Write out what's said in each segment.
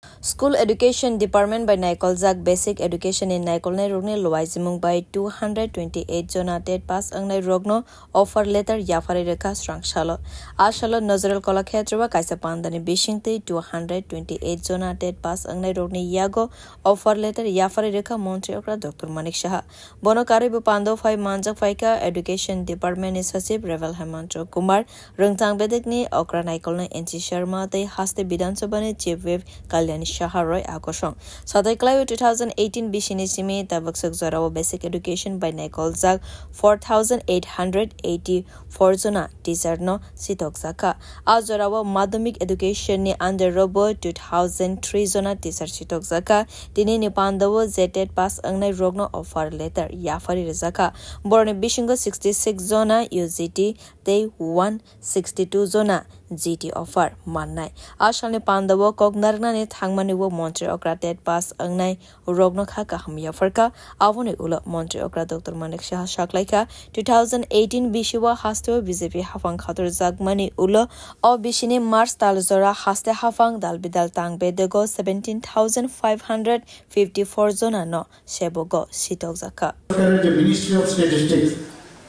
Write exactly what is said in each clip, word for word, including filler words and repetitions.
School Education Department bai naikoljak basic education ni naikolnai rokni luaijimung bai two hundred twenty eight jona TET pass wngnai rokno offer letter yapharwi rwkha srang salo. A salo Nazrul Kalakhetra o kaisa pandani bisingtwi two hundred twenty eight jona TET pass wngnai rokni yago offer letter yapharwi rwkha Montri okra Doctor Manik Saha. Bono karwi bo pando phai manjak phaikha Education Department ni Sachib Revel Hemanta Kumar, Rwngthang bedekni okra naikolnai N C Sharma tei haste Bidhan Sabha ni Chief Whip Kalyani Saha roi akosong. Satai kwlaio two thousand eighteen bisini simi tabuk swk jorao basic education bai naikoljak four thousand eight hundred eighty four jona teacher no sitokjakha. A jorao madhyamik education ni under o bo two thousand three jona teacher sitokjakha. Tini ni pandao Z TET pass wngnai rokno offer letter yapharwi rwjakha. Boroni bisingo sixty six jona U G T tei one sixty two jona G T offer mannai. A salni pandao kok narwknani thangmani o Montri okra TET pass wngnai rokno kha kaham yapharkha. Aboni ulo Montri okra Doctor Manik Saha saklaikha, two thousand eighteen bisio hasteo B J P haphang khatorjakmani ulo o bisini March tal jora haste haphang dal bidal tang bedego seventeen thousand five hundred fifty four jona no sebogo sitokjakha. সরকারের যে ministry of statistics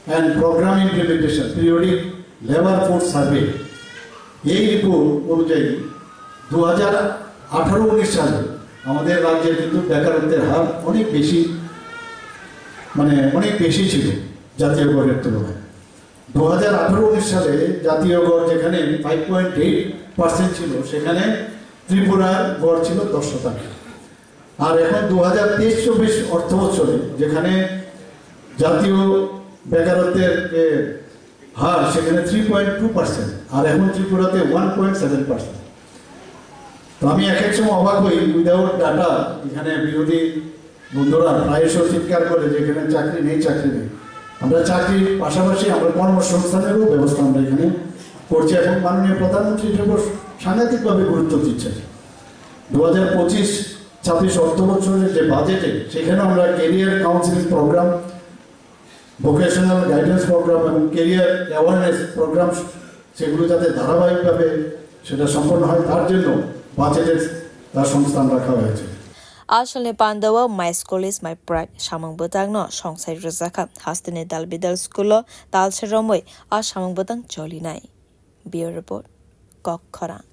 and programme implementation periodic labour force survey, এই report অনুযায়ী দু হাজার আঠারো উনিশ সালে আমাদের রাজ্যে কিন্তু বেকারত্বের হার অনেক বেশি, মানে অনেক বেশি ছিল জাতীয় গড়ের তুলনায়। দু হাজার আঠারো উনিশ সালে জাতীয় গড় যেখানে ফাইভ পয়েন্ট এইট পার্সেন্ট ছিল, সেখানে ত্রিপুরার গড় ছিল দশ শতাংশ। আর এখন দু হাজার তেইশ চব্বিশ অর্থ বছরে যেখানে জাতীয় বেকারত্বের যে হার, সেখানে থ্রি পয়েন্ট টু পার্সেন্ট, আর এখন ত্রিপুরাতে ওয়ান পয়েন্ট সেভেন পার্সেন্ট। তো আমি এক এক সময় অবাক হই, উইদাউট ডাটা এখানে বিরোধী বন্ধুরা প্রায়শ চিৎকার করে যে এখানে চাকরি নেই, চাকরি নেই। আমরা চাকরির পাশাপাশি আমরা কর্মসংস্থানেরও ব্যবস্থা আমরা এখানে করছি এবং মাননীয় প্রধানমন্ত্রী এটার উপর সাংঘাতিকভাবে গুরুত্ব দিচ্ছেন। দু হাজার পঁচিশ ছাব্বিশ অর্থ বছরের যে বাজেটে, সেখানে আমরা career counselling programme, vocational guidance programme এবং ক্যারিয়ার অ্যাওয়ারনেস প্রোগ্রাম, সেগুলো যাতে ধারাবাহিকভাবে সেটা সম্পন্ন হয়, তার জন্য বাজেটে তার সংস্থান রাখা হয়েছে। A salni pandao Mai School is My Pride samung bwtangno songsai rwjakha. Hasteni dal bidal school o talse romwi a samung bwtang cholinai. Bureau Report, Kok Khorang.